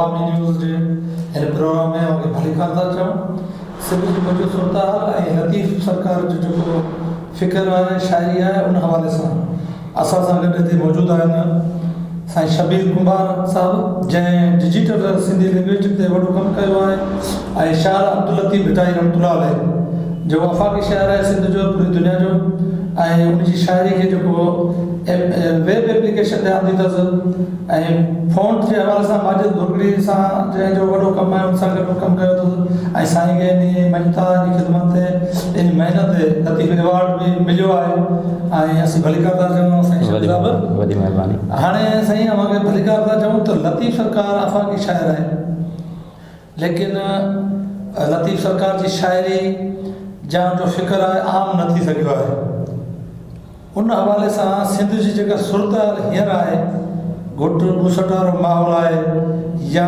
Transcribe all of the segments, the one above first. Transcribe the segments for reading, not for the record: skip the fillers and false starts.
عوامي news جي هن programme ۾ اوهان کي ڀليڪار ٿا چئون. سنڌ جي موجود صورتحال ۽ لطيف سرڪار جو جيڪو فڪر آهي، شاعري آهي ان حوالي سان اسان سان گڏ هتي موجود آهن سائين شبير ڪنڀار صاحب جنهن ڊجيٽل سنڌي لينگويج تي وڏو ڪم ڪيو آهي ۽ شاعر عبداللطيف ڀٽائي رحمت الله عليه جيڪو آفاقي شاعر آهي سنڌ جو پوري دنيا جو ۽ ان جي شاعري کي جيڪو ويب ايپليڪيشن تي آندي اٿس ۽ فونٽ جي حوالي سان ماجد ڀرڳڙي سان جنهن جو وڏو ڪم آهي ان سان گڏ ڪم ڪيو اٿس ۽ سائين کي انهي مڃتا انهي خدمت تي انهي محنت تي لطيف ايوارڊ به مليو آهي ۽ اسين ڀليڪار ٿا چئون سائين شبير صاحب. وڏي مهرباني. هاڻي سائين اوهان کي ڀليڪار ٿا چئون ته لطيف سرڪار آفاقي شاعر آهي ليڪن لطيف سرڪار جي شاعري جا ان جو فڪر آهي عام نه ٿي سگهيو آهي. ان حوالي سان سنڌ جي جيڪا صورتحال هينئر آهي، گهٽ ٻوسٽ وارو ماحول آهي يا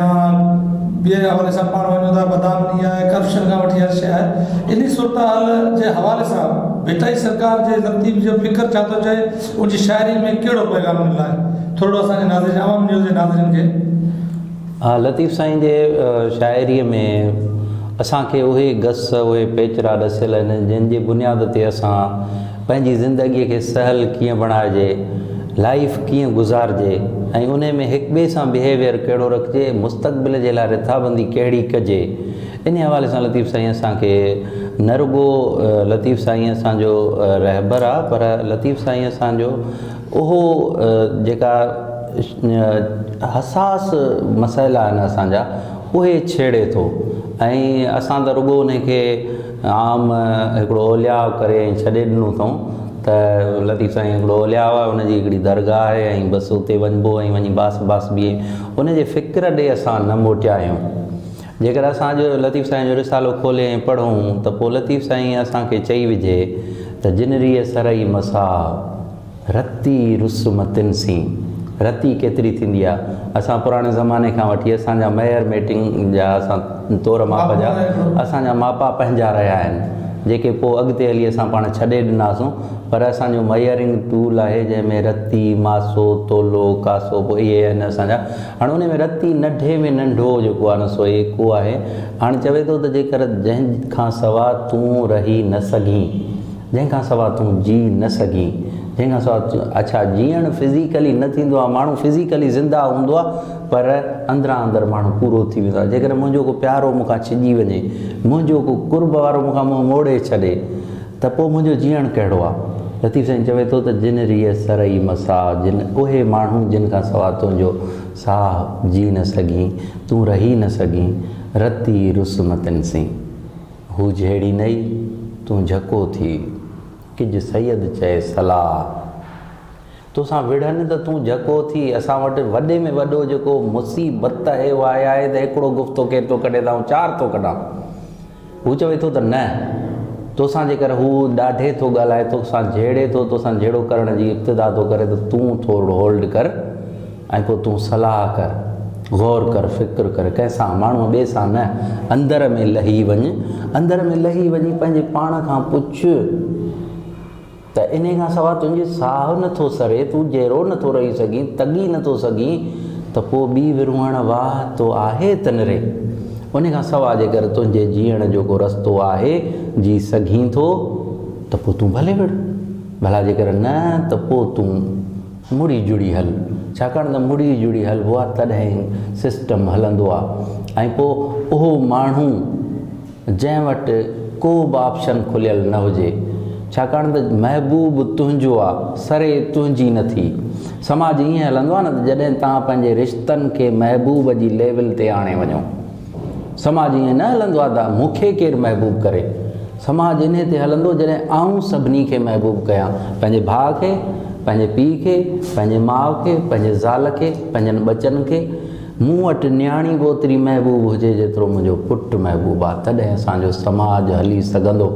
ٻئي حوالي سان پاڻ وڃون ٿا بدامني آهي، ڪرپشن کان وٺي هر شيء آهي، انهي صورتحال جي حوالي سان ڀٽائي سرڪار جي لطيف جو فڪر ڇا ٿو چئي، ان جي شاعري ۾ ڪهڙو پيغام ڏنل آهي، ٿورڙو اسان جي ناظرين عوام نيوز جي ناظرين کي. ها لطيف سائين جي شاعريء ۾ اسان کي اهي گس، اهي پيچرا ڏسيل آهن، جن جي بنياد تي اسان پنهنجي زندگيء کي سهل ڪيئن بڻائجي، لائيف ڪيئن گذارجي ۽ انهي ۾ هڪٻئي سان بهيويئر ڪهڙو رکجي، مستقبل جي لاء رٿابندي ڪهڙي ڪجي، انهي حوالي سان لطيف سائين اسان کي نه رڳو لطيف سائين اسان جو رهبر آ پر لطيف سائين اسان جو اهو جيڪا حساس مسئلا آهن اسان جا اهي ڇيڙي ٿو ۽ اسان ته رڳو انهي کي عام هڪڙو اولياء ڪري ۽ ڇڏي ڏنو اٿئون ته لطيف سائين هڪڙو اولياء آهي ان جي هڪڙي درگاهه آهي ۽ بس اتي وڃبو ۽ وڃي باس باس بيهي ان جي فڪر ڏي اسان نه موٽيا آهيون جيڪر اسان اڄ لطيف سائين جو رسالو کولي ۽ پڙهون ته پوء لطيف سائين اسان کي چئي وجهي ته جن ريء سرئي مساء رتي رس م تن سين. رتي ڪيتري ٿيندي آ. اسان پراڻي زماني کان وٺي اسان جا ميئر ميٽنگ جا اسان تور ماپ جا اسان جا ماپا پنهنجا رهيا آهن جيڪي پوء اڳتي هلي اسان پاڻ ڇڏي ڏناسون پر اسان جو ميئرنگ ٽول آهي جنهن ۾ رتي، ماسو، تولو، ڪاسو پوء اهي آهن اسان جا هاڻ انهي ۾ رتي ننڍي ۾ ننڍو جيڪو آهي نه سو ايڪو آهي هاڻ چوي ٿو ته جيڪر جنهن کان سوا تون رهي نه سگهين. جنهن کان سوا تون جي نه سگهين، جنهن کان سوا تون، اڇا جيئڻ فزيڪلي نه ٿيندو آهي، ماڻهو فزيڪلي زنده هوندو آهي پر اندران اندر ماڻهو پورو ٿي ويندو آهي، جيڪڏهن منهنجو ڪو پيارو مون کان ڇڄي وڃي، منهنجو ڪو قرب وارو مون کان منهن موڙي ڇڏي ته پوء منهنجو جيئڻ ڪهڙو آهي؟ لطيف سائين چوي ٿو ته جن ريء سرئي مساء، جن اهي ماڻهو جن کان سوا تنهنجو ساهه جي نه سگهين، تون رهي نه سگهين، رتي رس متن سين. هو جهيڙي نئي، تون جهڪو ٿي، ڪج سيد چئي صلاح. توسان وڙهن ته تون جهڪو ٿي. اسان وٽ وڏي ۾ وڏو جيڪو مصيبت آهي اها اها آهي ته هڪڙو گفتو ڪير ٿو ڪڍي ته آئون چار ٿو ڪڍان. هو چوي ٿو ته نه، توسان جيڪر هو ڏاڍي ٿو ڳالهائي، توسان جهيڙي ٿو، توسان جهيڙو ڪرڻ جي ابتدا ٿو ڪري ته تون ٿورڙو هولڊ ڪر. ۽ پوء تون صلاح ڪر، غور ڪر، فڪر ڪر، ڪنهن سان، ماڻهوء ٻئي سان نه، اندر ۾ لهي وڃ، اندر ۾ لهي وڃي پنهنجي پاڻ کان پڇ ته انهيء کان سواء تنهنجي ساهه نه ٿو سري، تون جيئرو نه ٿو رهي سگهين، تڳي نه ٿو سگهين ته پوء ٻي ورونهڻ واهه تو آهي تن ري. انهيء کان سواء جيڪر تنهنجي جيئڻ جو ڪو رستو آهي، جي سگهين ٿو ته پوء تون ڀلي وڙهه، ڀلا جيڪر نه ته پوء تون. مڙي جڙي هل، ڇاڪاڻ ته مڙي جڙي هلبو آهي تڏهن سسٽم هلندو آهي ۽ پوء اهو ماڻهو جنهن وٽ ڪو به آپشن کليل نه هجي، ڇاڪاڻ ته محبوب تنهنجو آ، سري تنهنجي نه ٿي. سماج ائين هلندو آهي نه ته جڏهن توهان پنهنجي رشتن کي محبوب جي ليول تي آڻي وڃو. سماج ائين نه هلندو آهي ته مون کي ڪير محبوب ڪري. سماج انهي تي هلندو جڏهن آئون سڀني کي محبوب ڪيان، پنهنجي ڀاء کي، پنهنجي پيء کي، پنهنجي ماء کي، پنهنجي زال کي، پنهنجن ٻچن کي. مون وٽ نياڻي به اوتري محبوب هجي جيترو منهنجو پٽ محبوب آهي، تڏهن اسان جو سماج هلي سگهندو.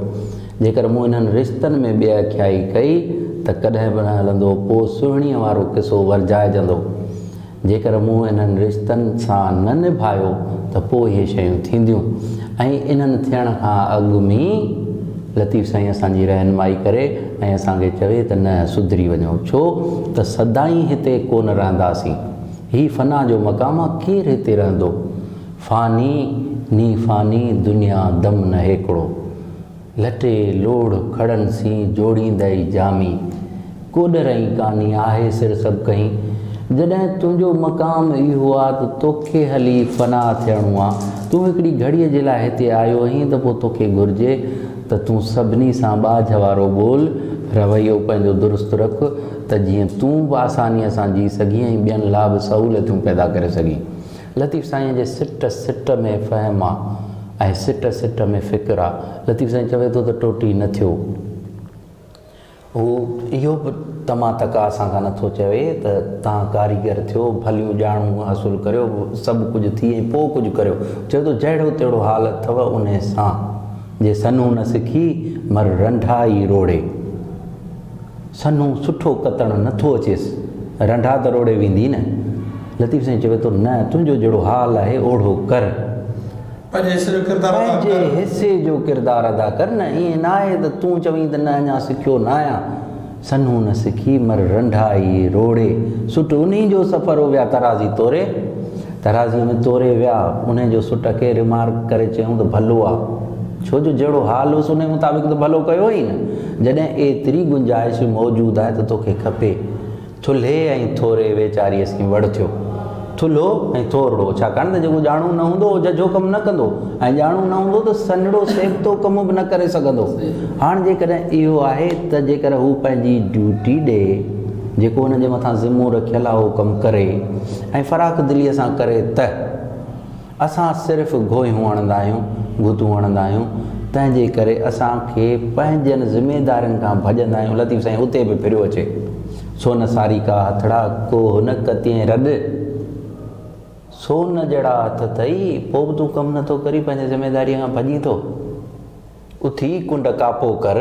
جيڪر مون انهن رشتن ۾ بي اکيائي ڪئي ته ڪڏهن به نه هلندو، پوء سهڻيء وارو قصو ورجائجندو. جيڪر مون انهن رشتن سان نه نڀايو ته پوء اهي شيون ٿينديون ۽ انهن ٿيڻ کان اڳ ۾ لطيف سائين اسان جي رهنمائي ڪري ۽ اسان کي چوي ته نه سڌري وڃو ڇو ته سدائين هتي ڪونه رهنداسين. هي فنا جو مقام آ، ڪير هتي رهندو؟ فاني ني فاني دنيا دم نه هيڪڙو. لٽي لوڙهه کڙن سين جوڙيندئي جامي. ڪوڏر ۽ ڪاني آهي سر سڀ ڪهين. جڏهن تنهنجو مقام اهو آ ته توکي هلي فنا ٿيڻو آ. تون هڪڙي گهڙيء جي لاء هتي آيو آهين ته پوء توکي گهرجي ته تون سڀني سان ٻاجهه وارو ٻول، رويو پنهنجو درست رک ته جيئن تون به آسانيء سان جي سگهين ۽ ٻين لاء به سهولتيون پيدا ڪري سگهين. لطيف سائينء جي سٽ سٽ ۾ فهم آ ۽ سٽ سٽ ۾ فڪر آ. لطيف سائين چوي ٿو ته ٽوٽي نه ٿيو. هو اهو به تما تڪا اسان کان نٿو چوي ته توهان ڪاريگر ٿيو، ڀليون ڄاڻون حاصل ڪريو، سڀ ڪجهه ٿي ۽ پوء ڪجهه ڪريو. چوي ٿو جهڙو تهڙو حال اٿئو انهي سان، جي سنهون نه سکي، مر رنڍا ئي روڙي. سنهون سٺو ڪتڻ نه ٿو اچيس، رنڍا ته روڙي ويندي نه. لطيف سائين چوي ٿو، نه، تنهنجو جهڙو حال آهي اوڙهو ڪر. پنهنجي حصي جو ڪردار ادا ڪر. پنهنجي حصي جو ڪردار ادا ڪر نه، ائين نه آهي ته تون چوين ته نه اڃا سکيو نه آهيان. سنهون نه سکي، مر رنڍا ئي روڙي. سٽ انهي جو سفر هو ويا ترازي توري. ترازيء ۾ توري ويا، انهي جو سٽ کي رمارڪ ڪري چيائون ته ڀلو آ. ڇو جو جهڙو حال هوس انهي مطابق ته ڀلو ڪيو هئي نه. جڏهن ايتري گنجائش موجود آهي ته توکي کپي. ٿلهي ۽ ٿوري ويچاريء سين وڙ ٿيو. ٿلهو ۽ ٿورڙو، ڇاڪاڻ ته جيڪو ڄاڻو نه هوندو اهو ججهو ڪم نه ڪندو ۽ ڄاڻو نه هوندو ته سنهڙو سيبتو ڪم به نه ڪري سگهندو. هاڻ جيڪڏهن اهو آهي ته جيڪر هو پنهنجي ڊيوٽي ڏئي، جيڪو هن جي مٿان ذمو رکيل آهي اهو ڪم ڪري ۽ فراخ دليء سان ڪري ته اسان صرف گوهيون هڻندا آهيون، گهتون هڻندا آهيون، تنهن جي ڪري اسان کي پنهنجن ذميدارين کان ڀڄندا آهيون. لطيف سائين اتي به ڦريو اچي، سون ساريڪا هٿڙا، ڪوهه نه ڪتين رڏ. سون جهڙا هٿ اٿئي، پوء به تون ڪم نٿو ڪرين، پنهنجي ذميداريء کان ڀڄين ٿو. اٿي ڪنڊ ڪاپو ڪر.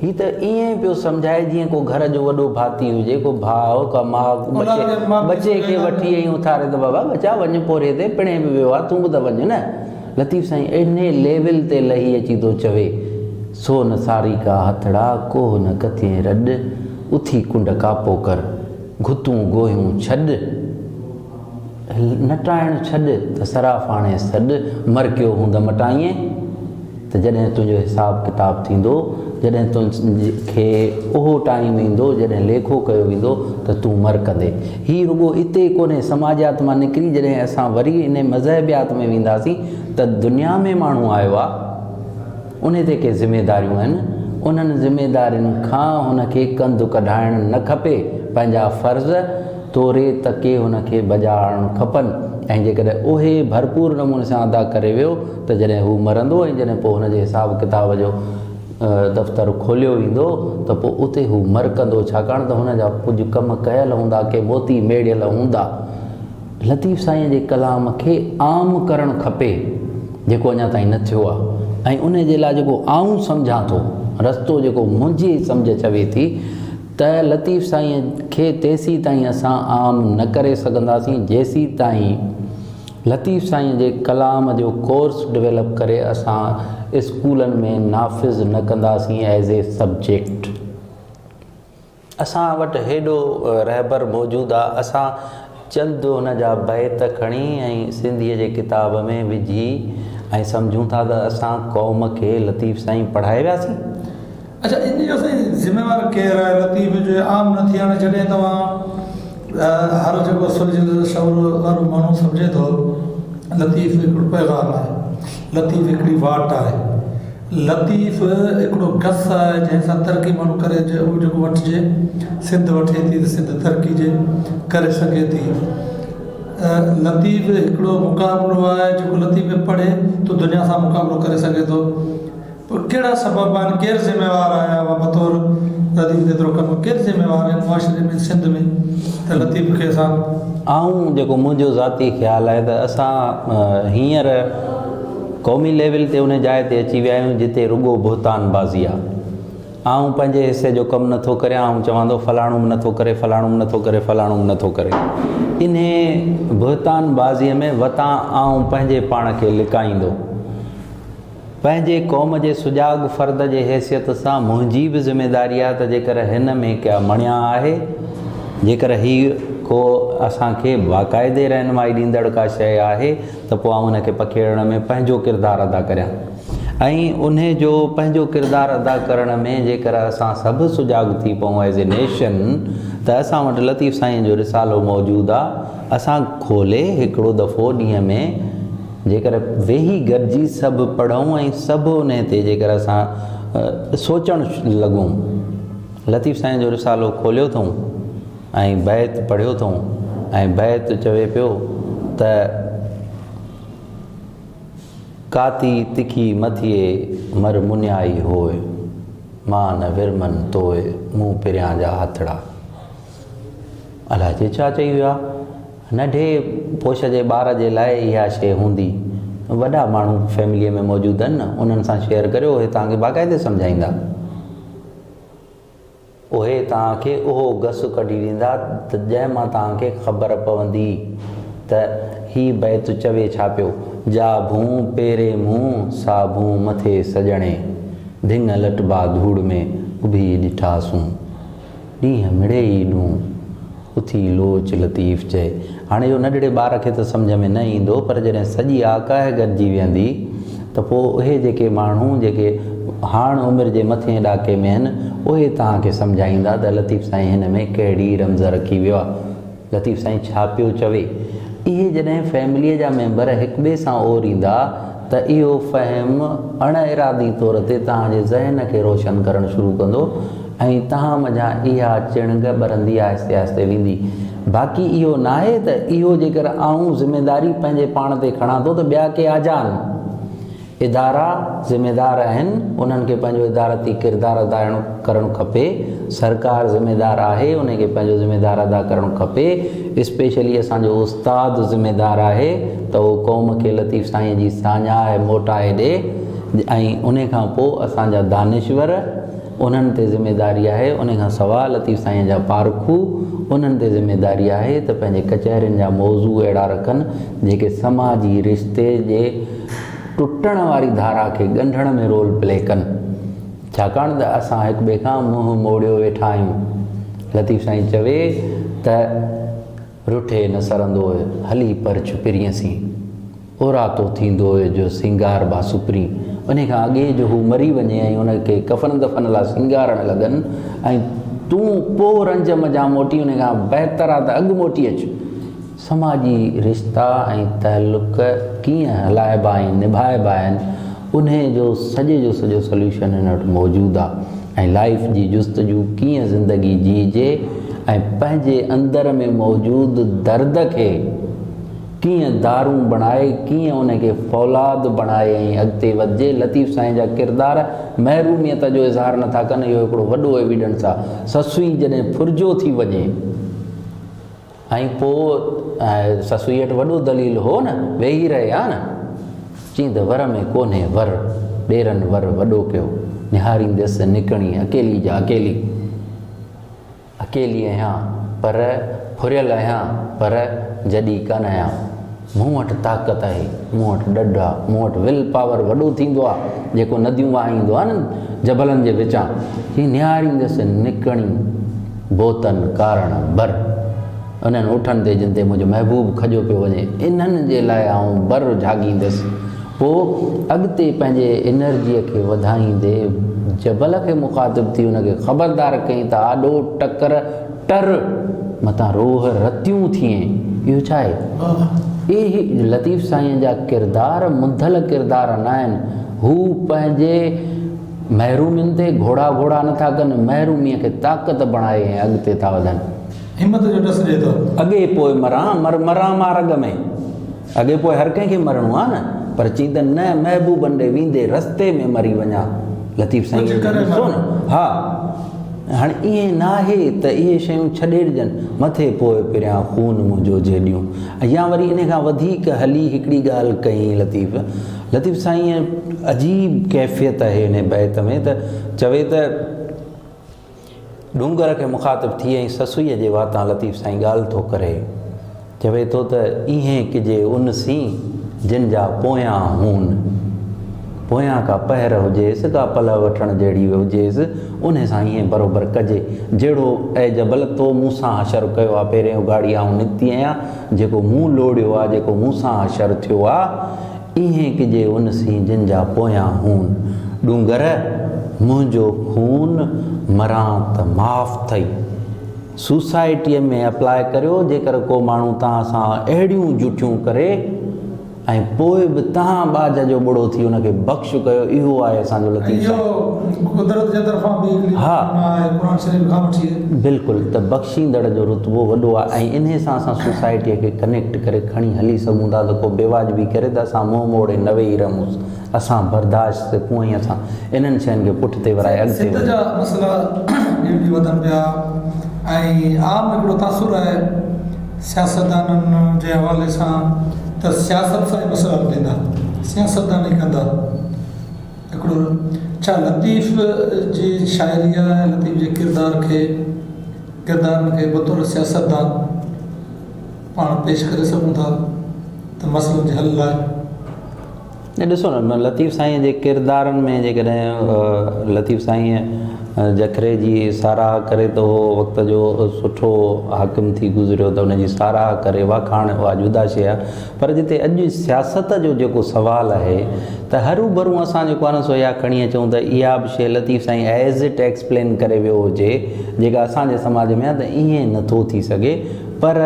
هي ته ائين پيو سمجهائي جيئن ڪو گهر جو وڏو ڀاتي هجي، ڪو ڀاء، ڪا ماء ٻچي کي وٺي ائين اٿاري ته بابا ٻچا وڃ پورهيي تي، پڻهين به ويو آ، تون به ته وڃ نه. لطيف سائين انهي ليول تي لهي اچي ٿو چوي، سو نه ساريڪا هٿڙا، ڪوهه نه ڪٿين رڏ، اٿي ڪنڊ ڪاپو ڪر، گهتون گوهيون ڇڏ. نٽائڻ ڇڏ ته صراف آڻي سڏ، مرڪيو هوند مٽائين ته جڏهن تنهنجو حساب ڪتاب ٿيندو، جڏهن تنهنجي اهو ٽائيم ايندو جڏهن ليکو ڪيو ويندو ته تون مرڪندين. هي رڳو اتي ڪونهي، سماجيات مان نڪري جڏهن اسان وري انهي مذهبيات ۾ وينداسين ته دنيا ۾ ماڻهو آيو آ، انهي تي ڪي ذميداريون آهن، انهن ذميدارين کان هن کي ڪنڌ ڪڍائڻ نه کپي، پنهنجا فرض توري تڪي هن کي بجا آڻڻ کپن ۽ جيڪڏهن اهي ڀرپور نموني سان ادا ڪري ويو ته جڏهن هو مرندو ۽ جڏهن پوء هن جي حساب ڪتاب جو دفتر کوليو ويندو ته پوء اتي هو مرڪندو ڇاڪاڻ ته هن جا ڪجهه ڪم ڪيل هوندا، ڪي موتي ميڙيل هوندا. لطيف سائينء جي ڪلام کي عام ڪرڻ کپي جيڪو اڃا تائين نه ٿيو آهي ۽ ان جي لاء جيڪو آئون سمجهان ٿو رستو جيڪو منهنجي سمجهه چوي ٿي ته لطيف سائينء کي تيسيتائين اسان عام نه ڪري سگهنداسين جيسيتائين لطيف سائينء جي ڪلام جو ڪورس ڊويلپ ڪري اسان اسڪولن ۾ نافذ نه ڪنداسين ايز اي سبجيڪٽ. اسان وٽ هيڏو رهبر موجود آ، اسان چند هن جا بيت کڻي ۽ سنڌيء جي ڪتاب ۾ وجهي ۽ سمجهون ٿا ته اسان قوم کي لطيف سائين پڙهائي وياسين. اڇا ان جو سائين ذميوار ڪير آهي لطيف جو عام نه ٿيڻ جڏهن توهان هر جيڪو سلجهيل شعور وارو ماڻهو سمجهي ٿو لطيف هڪڙو پيغام آهي لطيف هڪڙي واٽ آهي لطيف هڪڙو گس آهي جنهن سان ترقي ماڻهو ڪري جي اهو جيڪو وٺجي سنڌ وٺي ٿي ته سنڌ ترقي جي ڪري سگهي ٿي لطيف هڪڙو مقابلو آهي جيڪو لطيف کي پڙهي ته دنيا سان مقابلو ڪري سگهي ٿو پوء ڪهڙا سبب آهن ڪير ذميوار آهي اها بطور لطيف تي ايترو ڪم ڪير ذميوار آهي معاشري ۾ سنڌ ۾ ته لطيف کي اسان آئون جيڪو منهنجو ذاتي خيال آهي ته اسان هينئر قومي ليول تي ان جاء تي اچي ويا آهيون جتي رڳو بهتان بازي آ. آئون پنهنجي حصي جو ڪم نٿو ڪريان، آئون چوان ٿو فلاڻو به نٿو ڪري، فلاڻو به نٿو ڪري، فلاڻو به نٿو ڪري. انهي بهتان بازيء ۾ وتان آئون پنهنجي پاڻ کي لڪائيندو. پنهنجي قوم جي سجاڳ فرد جي حيثيت سان منهنجي به ذميداري آ ته جيڪر هن ۾ ڪا مڻيا آهي، جيڪر هي ڪو اسان کي باقاعدي رهنمائي ڏيندڙ ڪا شيء آهي ته پوء آئون ان کي پکيڙڻ ۾ پنهنجو ڪردار ادا ڪريان ۽ انهي جو پنهنجو ڪردار ادا ڪرڻ ۾ جيڪر اسان سڀ سجاڳ ٿي پئون ايز اي نيشن ته اسان وٽ لطيف سائين جو رسالو موجود آ اسان کولي هڪڙو دفعو ڏينهن ۾ جيڪر ويهي گڏجي سڀ پڙهون ۽ سڀ انهي تي جيڪر اسان سوچڻ لڳون لطيف سائين جو رسالو کوليو اٿئون ۽ بيت پڙهيو اٿئون ۽ بيت چوي پيو ته ڪاتي تکي مٿئي مر منيائي هوء مان نه ورمن توء مون پريان جا هٿڙا. الائجي ڇا چئي ويو آ. ننڍي پوش جي ٻار جي لاء اها شيء هوندي. وڏا ماڻهو فيمليء ۾ موجود آهن نه، انهن سان شيئر ڪريو، اهي توهان کي باقاعدي سمجهائيندا. اهي توهان کي اهو گس ڪڍي ڏيندا ته جنهن مان توهان کي خبر پوندي ته هي بيت چوي ڇا پيو. جا ڀون پيري مون، سا ڀون مٿي سڄڻي. ڌڱ لٽبا ڌوڙ ۾، اڀي ڏٺاسون. ڏينهن مڙئي ئي ڏون، اٿي لوچ لطيف چئي. هاڻي اهو ننڍڙي ٻار کي ته سمجهه ۾ نه ايندو پر جڏهن سڄي آڪهه گڏجي ويهندي ته پوء اهي جيڪي ماڻهو جيڪي هاڻ عمر جي مٿئين ڏاڪي ۾ آهن اهي توهان کي سمجهائيندا ته لطيف سائين هن ۾ ڪهڙي رمز رکي ويو آهي. لطيف سائين ڇا پيو چوي؟ اهي جڏهن فيمليء جا ميمبر هڪٻئي سان اوريندا ته اهو فهم اڻ ارادي طور تي توهان جي ذهن کي روشن ڪرڻ شروع ڪندو ۽ توهان منجهان اها چڻگ ٻرندي آهستي آهستي ويندي. باقي اهو ناهي ته اهو جيڪر آئون ذميداري پنهنجي پاڻ تي کڻان ٿو ته ٻيا ڪي آجا آهن. ادارا ذميدار آهن، انهن کي پنهنجو ادارتي ڪردار ادا ڪرڻ کپي، سرڪار ذميدار آهي، ان کي پنهنجو ذميدار ادا ڪرڻ کپي، اسپيشلي اسان جو استاد ذميدار آهي ته اهو قوم کي لطيف سائين جي ساڃاهه موٽائي ڏي ۽ ان کان پوء اسان جا دانشور انهن تي ذميداري آهي، ان کان سواء لطيف سائين جا پارکو انهن تي ذميداري آهي ته پنهنجي ڪچهرين جا موضوع اهڙا رکن جيڪي سماجي رشتي جي ٽٽڻ واري ڌارا کي ڳنڍڻ ۾ رول پلي ڪن. ڇاڪاڻ ته اسان هڪ ٻئي کان منهن موڙيو ويٺا آهيون. لطيف سائين چوي ته رٺي نه سرندوء، هلي پرڇ پرينء سين. اوراتو ٿيندوء جو سينگاربا سپرين. انهي کان اڳي جو هو مري وڃي ۽ ان کي ڪفن دفن لاء سينگارڻ لڳن ۽ تون پوء رنج منجهان موٽي انهي کان بهتر آ ته اڳ موٽي اچ. سماجي رشتا ۽ تعلق ڪيئن هلائبا ۽ نڀائبا آهن، انهي جو سڄي جو سڄو سوليوشن هن وٽ موجود آ ۽ لائيف جي جستجو ڪيئن زندگي جيئجي ۽ پنهنجي اندر ۾ موجود درد کي ڪيئن دارون بڻائي ڪيئن ان کي فولاد بڻائي ۽ اڳتي وڌجي. لطيف سائين جا ڪردار محروميت جو اظهار نٿا ڪن، اهو هڪڙو وڏو ايويڊنس آ. سسئي جڏهن ڦرجو ٿي وڃي. ۽ پوء سسئي وٽ وڏو دليل هو نه، ويهي رهي ها نه. چيائين ته ور ۾ ڪونهي ور، ڏيرن ور وڏو ڪيو، نهارينديس نڪڻي اڪيلي جا اڪيلي. اڪيلي آهيان پر ڦريل آهيان پر جڏي ڪانه آهيان. مون وٽ طاقت آهي، مون وٽ ڏڍ آ، مون وٽ will power وڏو ٿيندو آ، جيڪو نديون وهائيندو آ نه جبلن جي وچان. چيائين نهاريندس نڪڻي بوتن ڪارڻ بر. انهن اٺن تي جن تي منهنجو محبوب کڄيو پيو وڃي، انهن جي لاء آئون بر جهاڳيندس. پوء اڳتي پنهنجي انرجيء کي وڌائيندي جبل کي مخاطب ٿي ان کي خبردار ڪيائين ته آڏو ٽڪر ٽر، متان روهه رتيون ٿئين. اهو ڇا آهي؟ اهي لطيف سائينء جا ڪردار منڌل ڪردار ناهن. هو پنهنجي محرومين تي گهوڙا گهوڙا نٿا ڪن، محروميء کي طاقت بڻائي ۽ اڳتي ٿا وڌن. همت جو ڏس ڏئي ٿو. اڳي پوء مران، مر مران مان رڳ ۾. اڳي پوء هر ڪنهن کي مرڻو آ نه، پر چئين ته نه محبوبن ڏي ويندي رستي ۾ مري وڃان. لطيف سائين ڪجهه ڪري ڏسو نه، ها هاڻي ائين ناهي ته اهي شيون ڇڏي ڏجن، مٿي پوء پريان خون منهنجو جيڏيون. يا وري انهي کان وڌيڪ هلي هڪڙي ڳالهه ڪيائين لطيف، لطيف سائين عجيب ڪيفيت آهي انهي بيت ۾ ته چوي ته. ڏونگر کي مخاطب ٿي ۽ سسئيء جي واتان لطيف سائين ڳالهه ٿو ڪري. چوي ٿو ته اينهين ڪجي ان سين، جن جا پويان هون. پويان ڪا پهر هجيس، ڪا پلئه وٺڻ جهڙي هجيس، انهي سان ائين بروبر ڪجي، جهڙو اي جبل تو مون سان حشر ڪيو آ، پيرين اگهاڙي آئون نڪتي آهيان، جيڪو مون لوڙيو آ، جيڪو مون سان حشر ٿيو آ، ائين ڪجي ان سين جن جا پويان هون. ڏونگر، منهنجو خون، مران ته معاف ٿئي. سوسائٽيء ۾ اپلاء ڪريو، جيڪر ڪو ماڻهو توهان سان اهڙيون جٺيون ڪري ۽ پوء به توهان ٻاجهه جو ٻڙو ٿي ان کي بخش ڪيو، اهو آهي اسان جو لطيف سائين. اهو قدرت جي طرفان به هڪڙي ها. آهي قرآن شريف کان وٺي. بلڪل ته بخشيندڙ جو رتبو وڏو آهي ۽ انهي سان اسان سوسائٽيء کي ڪنيڪٽ ڪري کڻي هلي سگهون ٿا ته ڪو بيواجبي ڪري ته اسان منهن موڙي نه ويهي رهون. اسان برداشت تي پوئين اسان انهن شين کي پٺتي ورائي اڳتي سنڌ وڌون. جا مسئلا ڏينهون ڏينهن وڌن پيا ۽ عام هڪڙو تاثر آهي سياستدانن جي حوالي سان ته سياست سان ئي مسئلا حل ٿيندا سياستدان ئي ڪندا هڪڙو ڇا لطيف جي شاعري ۽ لطيف جي ڪردار کي ڪردارن کي بطور سياستدان پاڻ پيش ڪري سگهون ٿا ته مسئلن جي حل لاء. نه ڏسو نه لطيف سائينء جي ڪردارن ۾ جيڪڏهن لطيف سائينء جکري جي ساراهه ڪري ته هو وقت جو سٺو حاڪم ٿي گذريو ته ان جي ساراهه ڪري واکاڻ اها جدا شيء آهي پر جتي اڄ سياست جو جيڪو سوال آهي ته هروڀرو اسان جيڪو آهي نه سو اها کڻي اچون ته اها به شيء لطيف سائين ايز it explain ڪري ويو هجي جيڪا اسان جي سماج ۾ آهي ته ائين نٿو ٿي سگهي پر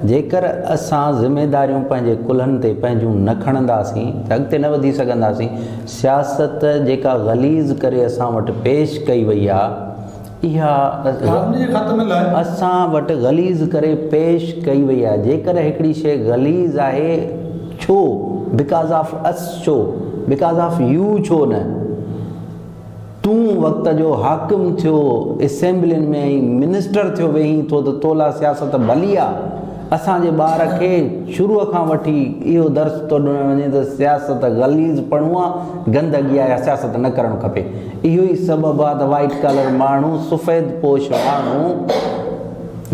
جيڪر اسان ذميداريون پنهنجي ڪلهن تي پنهنجون نه کڻنداسين ته اڳتي نه وڌي سگهنداسين. سياست جيڪا غليظ ڪري اسان وٽ پيش ڪئي وئي آ اها اسان وٽ غليظ ڪري پيش ڪئي وئي آ. جيڪر هڪڙي شيء غليظ آهي ڇو؟ Because of اس ڇو؟ Because of you ڇو نه؟ تون وقت جو حاڪم ٿيو اسيمبلين ۾ ۽ منسٽر ٿيو ويهين ٿو ته تو لا سياست ڀلي آ. اسان جي ٻار کي شروع کان وٺي اهو درس ٿو ڏنو وڃي ته سياست غليظ پڻو آ، گندگي آ يا سياست نه ڪرڻ کپي. اهو ئي سبب آ ته وائيٽ ڪالر ماڻهو، سفيد پوش ماڻهو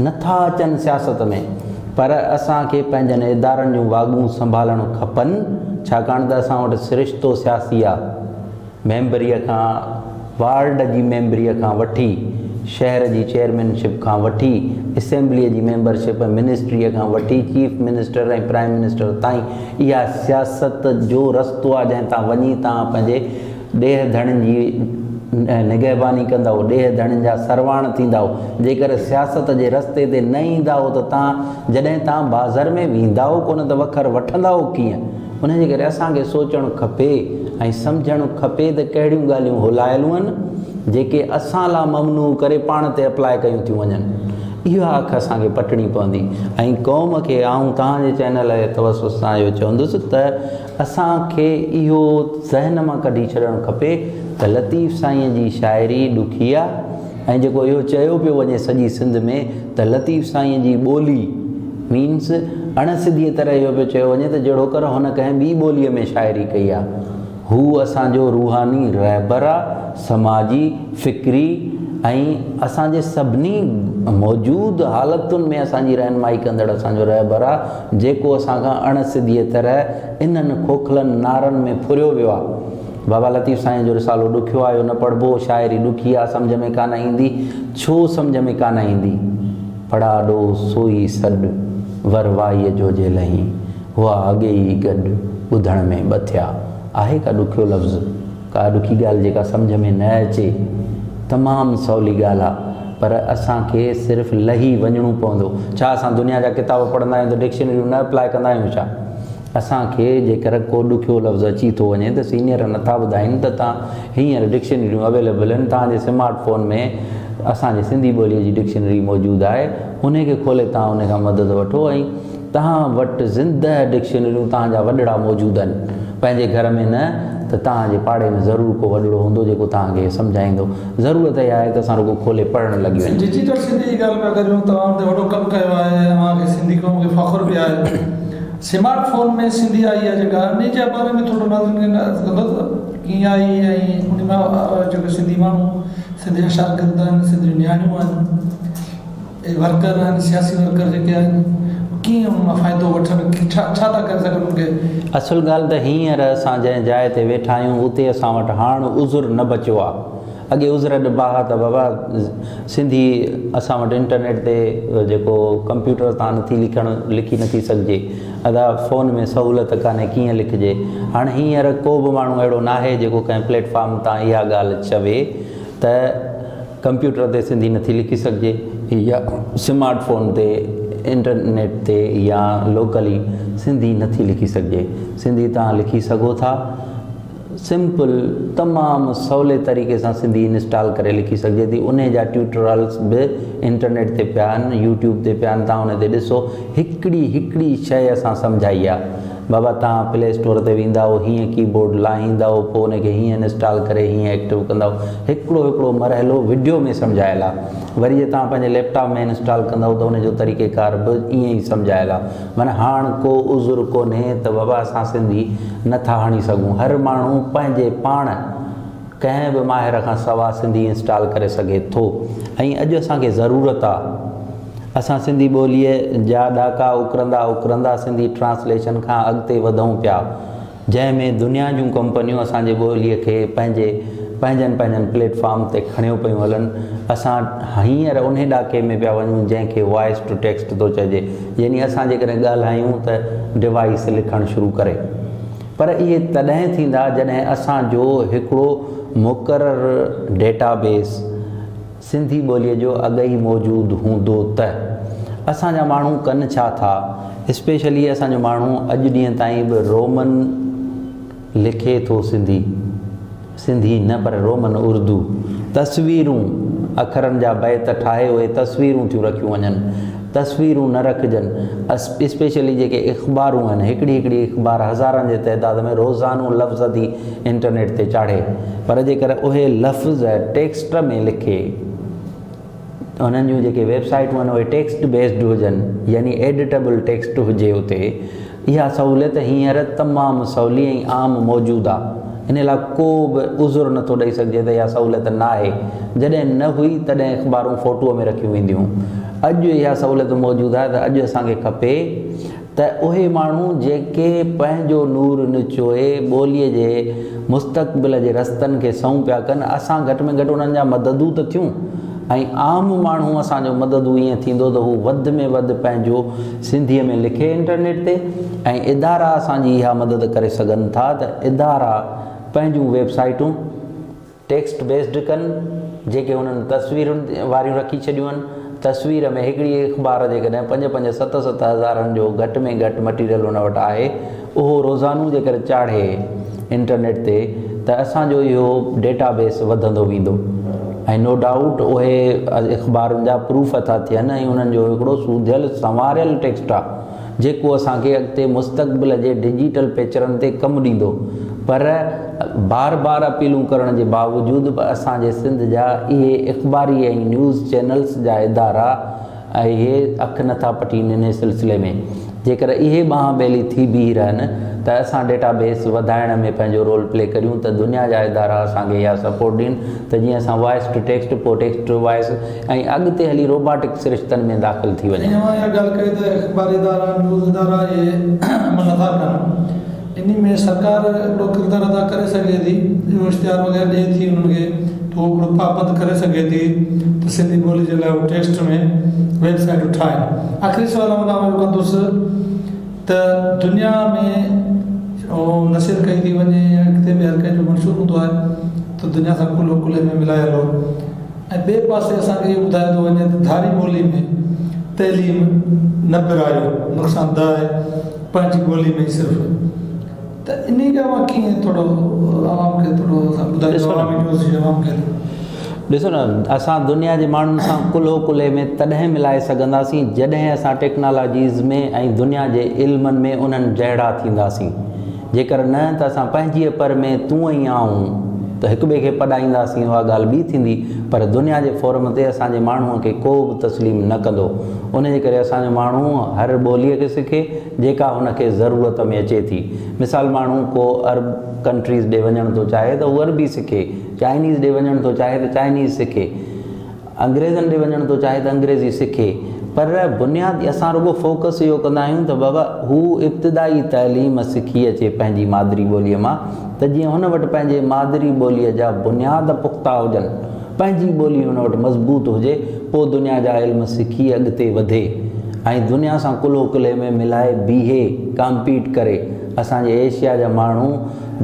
نه ٿا اچن سياست ۾. پر اسان کي پنهنجن ادارن جون واڳون سنڀالڻ کپن، ڇاڪاڻ ته اسان وٽ سرشتو سياسي آ. ميمبريء کان وارڊ جي ميمبريء کان وٺي شهر جي چيئرمين شپ کان وٺي اسيمبليء جي ميمبرشپ ۽ منسٽريء کان وٺي چيف منسٽر ۽ پرائم منسٽر تائين اها سياست جو رستو آهي جنهن تان وڃي توهان پنهنجي ڏيهه ڌڻين جي نگهباني ڪندؤ، ڏيهه ڌڻين جا سرواڻ ٿيندؤ. جيڪر سياست جي رستي تي نه ايندائو ته توهان جڏهن توهان بازر ۾ ويندائو ڪونه ته وکر وٺندائو ڪيئن؟ انهيء جي ڪري اسان کي سوچڻ کپي ۽ سمجهڻ کپي ته ڪهڙيون ڳالهيون هلايلون آهن، جيڪي اسان لا ممنوع ڪري پاڻ تي اپلاء ڪيون ٿيون وڃن. اها اک اسان کي پٽڻي پوندي ۽ قوم کي آئون توهان جي چينل جي توسط سان اهو چوندس ته اسان کي اهو ذهن مان ڪڍي ڇڏڻ کپي ته لطيف سائينء جي شاعري ڏکي آ ۽ جيڪو اهو چيو پيو وڃي سڄي سنڌ ۾ ته لطيف سائينء جي ٻولي مينس اڻ سڌيء طرح اهو پيو چيو وڃي ته جهڙوڪر هن ڪنهن ٻي ٻوليء ۾ شاعري ڪئي آ. هو اسان جو روحاني رهبر آ، سماجي، فڪري ۽ اسان جي سڀني موجود حالتن ۾ اسان جي رهنمائي ڪندڙ اسان جو رهبر آ، جيڪو اسان کان اڻ سڌيء طرح انهن کوکلن نعرن ۾ ڦريو ويو آ. بابا لطيف سائين جو رسالو ڏکيو آ، اهو نه پڙهبو، شاعري ڏکي آ، سمجهه ۾ ڪانه ايندي، ڇو سمجهه ۾ ڪانه ايندي؟ پڙاڏو سوئي سڏ، ور وائيء جو جي لهين، هئا اڳي ئي گڏ، ٻڌڻ ۾ ٻه ٿيا. آهي ڪا ڏکيو لفظ، ڪا ڏکي ڳالهه جيڪا سمجهه ۾ نه اچي؟ تمام سولي ڳالهه آ، پر اسان کي صرف لهي وڃڻو پوندو. ڇا اسان دنيا جا ڪتاب پڙهندا آهيون ته ڊڪشنريون نه اپلاء ڪندا آهيون ڇا؟ اسان کي جيڪر ڪو ڏکيو لفظ اچي ٿو وڃي ته سينيئر نٿا ٻڌائين ته تان هينئر ڊڪشنريون اويليبل آهن توهان جي سمارٽ فون ۾ اسان جي سنڌي ٻوليء جي ڊڪشنري موجود آهي انهي کي کولي توهان انهي کان مدد وٺو ۽ توهان وٽ زنده ڊڪشنريون توهان جا وڏڙا موجود آهن پنهنجي گهر ۾ نه ته توهان جي پاڙي ۾ ضرور ڪو وڏڙو هوندو جيڪو توهان کي سمجهائيندو ضرورت اها آهي ته اسان رڳو کولي پڙهڻ لڳي وڃون. ڊجيٽل سنڌي جي ڳالهه پيا ڪريون توهان ان تي وڏو ڪم ڪيو آهي اوهان کي سنڌي قوم کي فخر به آهي. سمارٽ فون ۾ سنڌي آئي آهي جيڪا انهي جي باري ۾ ٿورو ناظرين کي عرض ڪندو ته ڪيئن آئي ۽ انهي مان جيڪي سنڌي ماڻهو سنڌ جا شاگرد آهن سنڌ جون نياڻيون آهن اهي ورڪر آهن سياسي ورڪر جيڪي آهن ڪيئن ان مان فائدو وٺن ڇا ڇا ٿا ڪري سگهن ان کي. اصل ڳالهه ته هينئر اسان جنهن جاء تي ويٺا آهيون اتي اسان وٽ هاڻ عذر نه بچيو آ. اڳي عذر ڏبا ها ته بابا سنڌي اسان وٽ انٽرنيٽ تي جيڪو ڪمپيوٽر تان نٿي لکڻ لکي نٿي سگهجي ادا فون ۾ سهولت ڪانهي ڪيئن لکجي هاڻ هينئر ڪو به ماڻهو اهڙو ناهي جيڪو ڪنهن پليٽ فارم تان اها ڳالهه چوي ته ڪمپيوٽر تي سنڌي نٿي لکي سگهجي يا سمارٽ فون تي انٽرنيٽ تي يا لوڪلي سنڌي نٿي لکي سگهجي سنڌي توهان لکي سگهو ٿا سمپل تمام سولي طريقي سان سنڌي انسٽال ڪري لکي سگهجي ٿي انهي جا ٽيوٽورلس به انٽرنيٽ تي پيا آهن يوٽيوب تي پيا آهن توهان انهي تي ڏسو هڪڙي هڪڙي شيء اسان سمجهائي آهي بابا توهان پلي اسٽور تي ويندائو هيئن ڪي بورڊ لاهيندائو پوء ان کي هيئن انسٽال ڪري هيئن ايڪٽو ڪندائو هڪڙو هڪڙو مرحلو وڊيو ۾ سمجهايل آهي وري جي توهان پنهنجي ليپ ٽاپ ۾ انسٽال ڪندائو ته ان جو طريقي ڪار به ائين ئي سمجهايل آهي معنيٰ هاڻ ڪو عذر ڪونهي ته بابا اسان سنڌي نه ٿا هڻي سگهون. هر ماڻهو پنهنجي پاڻ ڪنهن به ماهر کان سوا سنڌي انسٽال ڪري سگهي ٿو ۽ اڄ اسان کي ضرورت آ. اسان سنڌي ٻوليء جا ڏاڪا اڪرندا اڪرندا سنڌي ٽرانسليشن کان اڳتي وڌون پيا. جنهن ۾ دنيا جون ڪمپنيون اسان جي ٻوليء کي پنهنجي پنهنجن پنهنجن پليٽ فارم تي کڻيو پيون هلن. اسان هينئر انهي ڏاڪي ۾ پيا وڃون جنهن کي وائس ٽو ٽيڪسٽ ٿو چئجي يعني اسان جيڪڏهن ڳالهايون ته ڊوائيس لکڻ شروع ڪري. پر اهي تڏهن ٿيندا جڏهن اسان جو هڪڙو مقرر ڊيٽا بيس، سنڌي ٻوليء جو اڳ ئي موجود هوندو ته اسان جا ماڻهو ڪن ڇا ٿا؟ اسپيشلي اسان جو ماڻهو اڄ ڏينهن تائين به رومن لکي ٿو سنڌي، سنڌي نه پر رومن اردو، تصويرون، اکرن جا بيت ٺاهي اهي تصويرون ٿيون رکيون وڃن. تصويرون نه رکجن. اسپيشلي جيڪي اخبارون آهن، هڪڙي هڪڙي اخبار هزارن جي تعداد ۾ روزانو لفظ ٿي انٽرنيٽ تي چاڙهي پر جيڪر اهي لفظ ٽيڪسٽ ۾ لکي انهن جون جيڪي ويب سائيٽون آهن اهي ٽيڪسٽ بيسڊ هجن يعني ايڊيٽبل ٽيڪسٽ هجي اتي اها سهوليت هينئر تمام سولي ۽ عام موجود آ ان لاء ڪو به عذر نٿو ڏئي سگهجي ته اها سهوليت ناهي. جڏهن نه هئي تڏهن اخبارون فوٽوء ۾ رکيون وينديون هيون. اڄ اها سهوليت موجود آهي ته اڄ اسان کي کپي ته اهي ماڻهو جيڪي پنهنجو نور نچوئي ٻوليء جي مستقبل جي رستن کي سنئون پيا ڪن اسان گهٽ ۾ گهٽ انهن جا مددو ته ٿيون ۽ عام ماڻهو اسان جو مددو ائين ٿيندو ته هو وڌ ۾ وڌ پنهنجو سنڌيء ۾ لکي انٽرنيٽ تي ۽ ادارا اسان جي اها مدد ڪري سگهن ٿا ته ادارا پنهنجون ويب سائيٽون ٽيڪسٽ بيسڊ ڪن جيڪي هنن تصويرن واريون رکي ڇڏيون آهن تصوير ۾ هڪڙي اخبار جيڪڏهن پنج پنج ست ست هزارن جو گهٽ ۾ گهٽ مٽيريل هن وٽ آهي اهو روزانو جيڪر چاڙهي انٽرنيٽ تي ته اسان جو اهو ڊيٽا بيس وڌندو ويندو ۽ نو ڊائوٽ اهي اخبارن جا پروف ٿا ٿين ۽ انهن جو هڪڙو سوڌيل سنواريل ٽيڪسٽ آهي جيڪو اسان کي اڳتي مستقبل جي ڊجيٽل پيچرن تي ڪم ڏيندو پر بار بار اپيلون ڪرڻ جي باوجود به اسان جي سنڌ جا اهي اخباري ۽ نيوز چينلز جا ادارا اهي اک نه ٿا پٽين انهي سلسلي ۾ جيڪر اهي ٻانهن ٻيلي ٿي بيهي رهن ته اسان ڊيٽا بيس وڌائڻ ۾ پنهنجو رول پلي ڪريون ته دنيا جا ادارا اسان کي اها سپورٽ ڏين ته جيئن اسان وائس ٽو ٽيڪسٽ پوء ٽيڪسٽ ٽو وائس ۽ اڳتي هلي روباٽڪ سرشتن ۾ داخل ٿي وڃون. ۽ اوهان اها ڳالهه ڪئي ته اخباري ادارا، نيوز ادارا اهي عمل نه ٿا ڪن انهي ۾ سرڪار هڪڙو ڪردار ادا ڪري سگهي ٿي اهو اشتهار وغيره ڏئي ٿي انهن کي ته هو هڪڙو پابند ڪري سگهي ٿي ته سنڌي ٻولي جي لاء هو ٽيڪسٽ ۾ ويب سائيٽون ٺاهين. آخري سوال آئون توهان کان ڪندس ته دنيا ۾ نصيحت ڪئي ٿي وڃي يا ڪٿي به هر ڪنهن جو منشور هوندو آهي ته دنيا سان ڪلهو ڪلهي ۾ ملائي هلو ۽ ٻئي پاسي اسان کي اهو ٻڌايو ٿو وڃي ته ڌاري ٻولي ۾ تعليم نه پرايو نقصان ده آهي پنهنجي ٻولي ۾ ئي صرف ته انهي کي اوهان ڪيئن ٿورو عوام کي ٿورو اسان ٻڌايو عوامي نيوز جي عوام کي. ڏسو نه اسان دنيا جي ماڻهن سان ڪلهو ڪلهي ۾ تڏهن ملائي سگهنداسين جڏهن اسان ٽيڪنالاجيز ۾ ۽ دنيا جي علمن ۾ انهن جهڙا ٿينداسين. جيڪر نه ته اسان پنهنجيء پر ۾ تون ۽ آئون ته هڪ ٻئي کي پڏائينداسين اها ڳالهه ٻي ٿيندي پر دنيا جي فورم تي اسان جي ماڻهوء کي ڪو به تسليم نه ڪندو ان جي ڪري اسان جو ماڻهو هر ٻوليء کي سکي جيڪا هن کي ضرورت ۾ اچي ٿي مثال ماڻهو ڪو عرب ڪنٽريز ڏي وڃڻ ٿو چاهي ته هو عربي سکي چائنيز ڏي وڃڻ ٿو چاهي ته چائنيز سکي انگريزن ڏي وڃڻ ٿو چاهي ته انگريزي سکي. پر بنيادي اسان رڳو فوڪس اهو ڪندا آهيون ته بابا هو ابتدائي تعليم سکي اچي پنهنجي مادري ٻوليء مان ته جيئن هن وٽ پنهنجي مادري ٻوليء جا بنياد پختا هجن، پنهنجي ٻولي هن وٽ مضبوط هجي، پوء دنيا جا علم سکي اڳتي وڌي ۽ دنيا سان ڪلهو ڪلهي ۾ ملائي بيهي، ڪامپيٽ ڪري. اسان جي ايشيا جا ماڻهو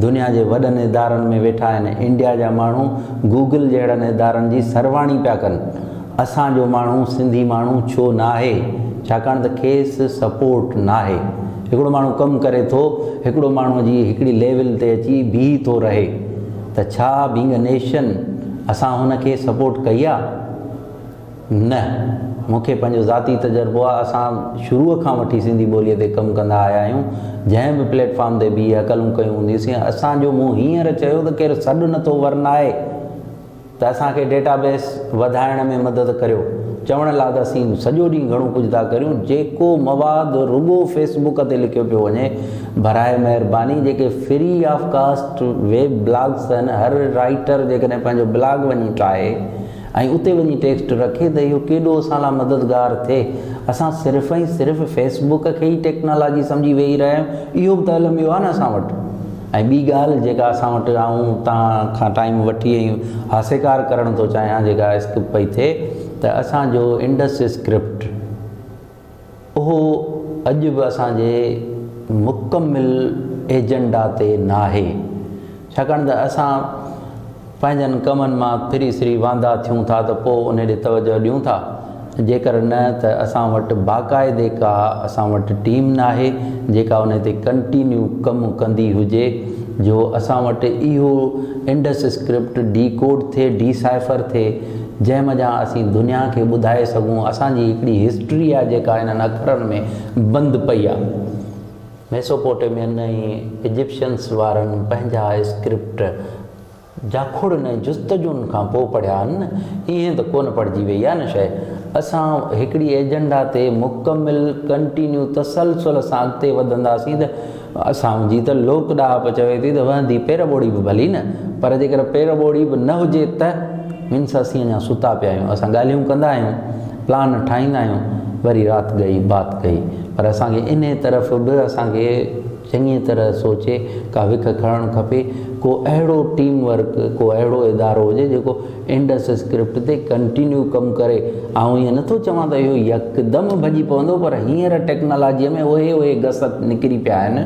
دنيا جي وڏن ادارن ۾ ويٺا آهن، انڊيا جا ماڻهو گوگل جهڙن ادارن جي سرواڻي پيا ڪن. اسان جو ماڻهو سنڌي ماڻهو ڇو ناهي؟ ڇاڪاڻ ته کيس سپورٽ ناهي. هڪڙو ماڻهو ڪم ڪري ٿو، هڪڙو ماڻهو جي هڪڙي ليول تي اچي بيهي ٿو رهي ته ڇا بينگ ا نيشن اسان هن کي سپورٽ ڪئي آ؟ نه. مون کي پنهنجو ذاتي تجربو آ، اسان شروع کان وٺي سنڌي ٻوليء تي ڪم ڪندا آيا آهيون، جنهن به پليٽ فارم تي بيهي هڪلون ڪيون هونديونسين، اسان جو مون هينئر چيو ته ڪير سڏ نٿو ورنائي. ته اسان کي ڊيٽا بيس وڌائڻ ۾ مدد ڪريو. چوڻ لا ته اسين سڄو ڏينهن گهڻو ڪجهه ٿا ڪريون، جيڪو مواد رڳو فيس بڪ تي لکيو پيو وڃي، براء مهرباني جيڪي free of cost web blogs آهن، هر رائيٽر جيڪڏهن پنهنجو بلاگ وڃي ٺاهي ۽ اتي وڃي ٽيڪسٽ رکي ته اهو ڪيڏو اسان لا مددگار ٿئي. اسان صرف ۽ صرف فيس بڪ کي ئي ٽيڪنالاجي سمجهي ويهي رهيا آهيون، اهو به ته الميو آهي نه اسان وٽ. ۽ ٻي ڳالهه جيڪا اسان وٽ آئون توهان کان ٽائيم وٺي ۽ هاسيڪار ڪرڻ ٿو چاهيان جيڪا اسڪپ پئي ٿئي ته اسان جو انڊس اسڪرپٽ اهو اڄ به اسان جي مڪمل ايجنڊا تي ناهي ڇاڪاڻ ته اسان پنهنجن ڪمن مان ڦري سري واندا ٿيون ٿا ته پوء انهي ڏي توجهه ڏيون ٿا، جيڪر نه ته اسان وٽ باقاعدي ڪا اسان وٽ ٽيم ناهي جيڪا انهي تي ڪنٽينيو ڪم ڪندي هجي جو اسان وٽ اهو انڊس اسڪرپٽ ڊي ڪوڊ ٿئي ڊي سائفر ٿئي جنهن منجهان اسين دنيا کي ٻڌائي سگهون اسان جي هڪڙي هسٽري آهي جيڪا انهن اکرن ۾ بند پئي آهي. ميسوپوٽيمين ۽ ايجپشنس وارن پنهنجا اسڪرپٽ جاکوڙن ۽ جستجون کان پوء پڙهيا آهن نه، ائين ته ڪونه پڙهجي وئي آهي نه شيء. اسان هڪڙي ايجنڊا تي مڪمل ڪنٽينيو تسلسل سان اڳتي وڌنداسين ته اسان جي ته لوڪ ڏاهپ چوي ٿي ته وهندي پير ٻوڙي به ڀلي نه پر جيڪر پير ٻوڙي به نه هجي ته مينس اسين اڃا ستا پيا آهيون. اسان ڳالهيون ڪندا آهيون، پلان ٺاهيندا آهيون، وري رات گئي بات گئي. پر اسان کي انهي طرف به اسان کي چڱيء طرح سوچي ڪا وک کڻڻ کپي. ڪو اهڙو ٽيم ورڪ، ڪو اهڙو ادارو هجي جيڪو انڊس اسڪرپٽ تي ڪنٽينيو ڪم ڪري. آئون ائين نٿو چوان ته اهو يڪدم ڀڄي پوندو پر هينئر ٽيڪنالاجيء ۾ اهي اهي گس نڪري پيا آهن،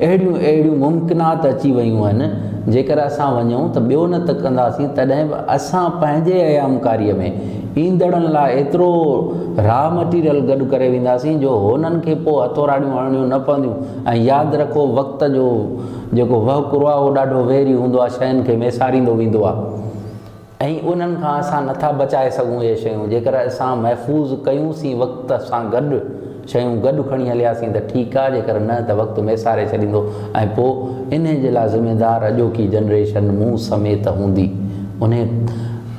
اهڙيون اهڙيون ممڪنات اچي ويون آهن، جيڪر اسان وڃون ته ٻيو نه ته ڪنداسين تڏهن به اسان پنهنجي ايامڪاريء ۾ ايندڙن لاء ايترو را مٽيريل گڏ ڪري وينداسين جو هنن کي پوء هٿوراڙيون هڻڻيون نه پونديون ۽ ياد رکو وقت جو جيڪو وهڪرو آهي اهو ڏاڍو ويري هوندو آهي شين کي ميساريندو ويندو آهي ۽ انهن کان اسان نٿا بچائي سگهون اهي شيون جيڪر اسان محفوظ ڪيون سين وقت سان گڏ شيون گڏ کڻي هلياسين ته ٺيڪ آهي جيڪر نه ته وقت ميساري ڇڏيندو ۽ پوء انهي جي لاء ذميدار اڄوڪي جنريشن مون سميت هوندي انهي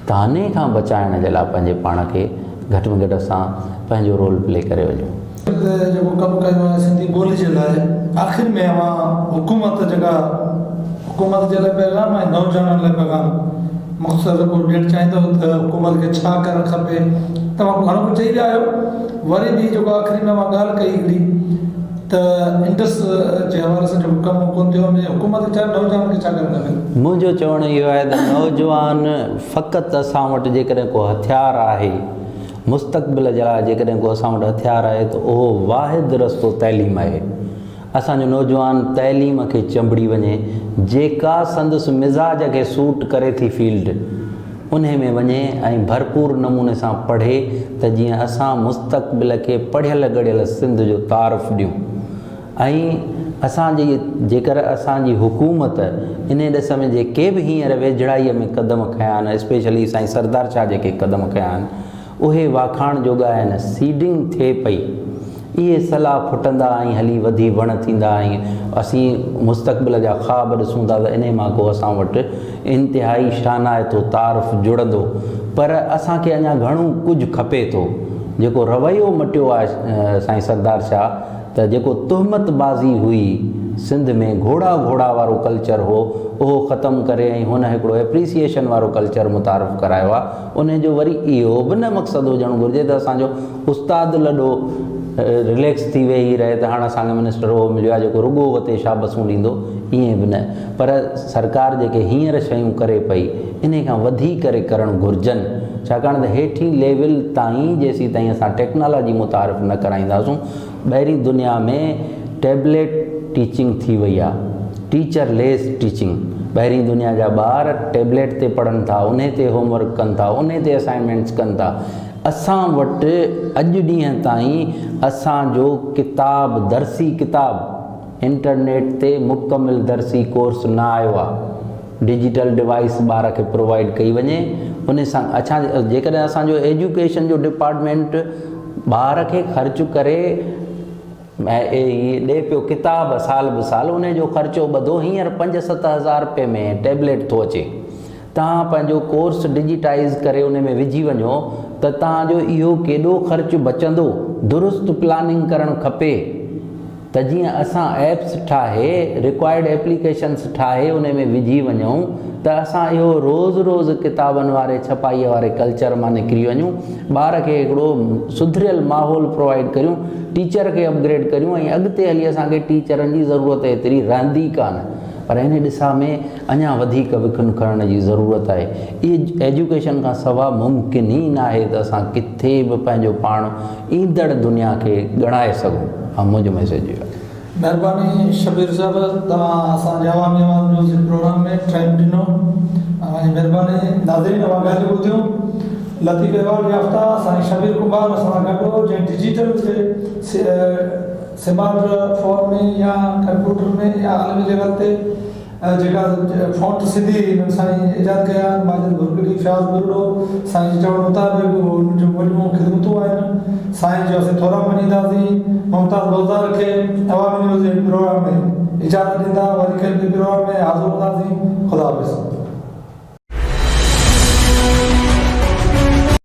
طعني کان بچائڻ جي لاء پنهنجي پاڻ کي گهٽ ۾ گهٽ اسان پنهنجو رول پلي ڪري وڃون. ته جيڪو ڪم ڪيو آهي سنڌي ٻولي جي لاء آخر ۾ اوهان حڪومت جيڪا حڪومت جي لاء پيغام ۽ نوجوانن لاء پيغام مختصر ڪو ڏيڻ چاهيندو ته حڪومت کي ڇا ڪرڻ کپي توهان گهڻو ڪجهه چئي ويا آهيو وري به جيڪو آخري ۾ اوهان ڳالهه ڪئي هڪڙي ته انڊس جي حوالي سان جيڪو ڪم ڪونه ٿيو ان جي حڪومت کي ڇا نوجوانن کي ڇا ڪرڻ کپي. منهنجو چوڻ اهو آهي ته نوجوان فقط اسان وٽ جيڪڏهن ڪو هٿيار آهي مستقبل جي لاء جيڪڏهن ڪو اسان وٽ هٿيار آهي ته اهو واحد رستو تعليم آهي. اسان جو نوجوان تعليم کي چنبڙي وڃي، جيڪا سندس مزاج کي سوٽ ڪري ٿي فيلڊ، انهي ۾ وڃي ۽ ڀرپور نموني سان پڙهي ته جيئن اسان مستقبل کي پڙهيل ڳڙهيل سنڌ جو تعارف ڏيون ۽ اسان جي جيڪر اسان جي حڪومت انهي ڏس ۾ جيڪي به هينئر ويجهڙائيء ۾ قدم کنيا آهن اسپيشلي سائين سردار شاهه جيڪي قدم کنيا آهن اهي واکاڻ جوڳا آهن سيڊنگ ٿئي پئي اهي سلا ڦٽندا ۽ هلي وڌي وڻ ٿيندا ۽ اسين مستقبل جا خواب ڏسون ٿا ته انهي مان ڪو اسان وٽ انتهائي شانائتو تعارف جڙندو پر اسان کي اڃا گهڻو ڪجهه کپي ٿو جيڪو رويو مٽيو آهي سائين سردار شاهه ته جيڪو تهمت بازي هئي سنڌ ۾ گهوڙا گهوڙا وارو ڪلچر هو اهو ختم ڪري ۽ هن هڪڙو ايپريسيئيشن وارو ڪلچر متعارف ڪرايو آهي انهي جو وري اهو به نه مقصد هجڻ گهرجي ته اسان جو استاد لڏو رليڪس ٿي ويهي رهي ته هاڻ اسان کي منسٽر اهو مليو آهي جيڪو رڳو وتي شابسون ڏيندو ائين به نه پر سرڪار جيڪي هينئر شيون ڪري پئي انهي کان وڌي ڪري ڪرڻ گهرجن ڇاڪاڻ ته هيٺين ليول تائين جيسيتائين اسان ٽيڪنالاجي متعارف نه ڪرائينداسون ٻاهرين دنيا ۾ ٽيبليٽ ٽيچنگ ٿي وئي آ ٽيچر ليس ٽيچنگ ٻاهرين دنيا جا ٻار ٽيبليٽ تي پڙهن ٿا انهي تي هوم ورڪ ڪن ٿا انهي تي اسائنمينٽس ڪن ٿا اسان وٽ اڄ ڏينهن تائين اسان جو ڪتاب درسي ڪتاب انٽرنيٽ تي مڪمل درسي ڪورس نه آيو آ ڊجيٽل ڊوائيس ٻار کي پرووائيڊ ڪئي وڃي ان سان اڇا جيڪڏهن اسان جو ايجوڪيشن جو ڊپارٽمينٽ ٻار کي خرچ ڪري ڏي پيو ڪتاب سال به سال ان جو خرچو ٻڌو هينئر پنج ست هزار روپئي ۾ ٽيبليٽ ٿو اچي توهان پنهنجو ڪورس ڊجيٽائيز ڪري ان ۾ وجهي وڃو ته توهان جو اهو ڪيڏو خرچ بچندو درست پلاننگ ڪرڻ کپي ته جيئن اسان ايپس ٺاهي رڪوائرڊ ايپليڪيشنس ٺاهي انهي ۾ وجهي وڃون ته اسان اهو روز روز ڪتابن واري ڇپائي واري ڪلچر مان نڪري وڃون ٻار کي هڪڙو سڌريل ماحول پرووائيڊ ڪريون ٽيچر کي اپگريڊ ڪريون ۽ اڳتي هلي اسان کي ٽيچرن جي ضرورت ايتري رهندي ڪانه پر ان ڏسا ۾ اڃا وڌيڪ وکن کڻڻ جي ضرورت آهي. اهي ايجوڪيشن کان سوا ممڪن ئي ناهي ته اسان ڪٿي به پنهنجو پاڻ ايندڙ دنيا کي ڳڻائي سگهون. ها منهنجو ميسيج اهو آهي. مهرباني شبير صاحب توهان اسان جي عوامي آواز نيوز جي پروگرام ۾ ٽائيم ڏنو اوهان جي مهرباني ناظرين اوهان ڳالهيون ٻڌيون لطيف ايوارڊ يافته سائين شبير ڪنڀار اسان سان گڏ هو جنهن ڊجيٽل جي سمارٽ فون ۾ يا ڪمپيوٽر ۾ يا عالمي ليول تي جيڪا فونٽ سنڌي هنن سائين ايجاد ڪيا آهن ماجد ڀرڳڙي فياض ٻرڙو سائين جي چوڻ مطابق اهو انهن جون وڏيون خدمتون آهن سائين جو اسين ٿورا مڃينداسين ممتاز بوزدار کي عوامي نيوز جي پروگرام ۾ اجازت ڏيندا وري ڪنهن ٻئي پروگرام ۾ حاضر هونداسين خدا حافظ.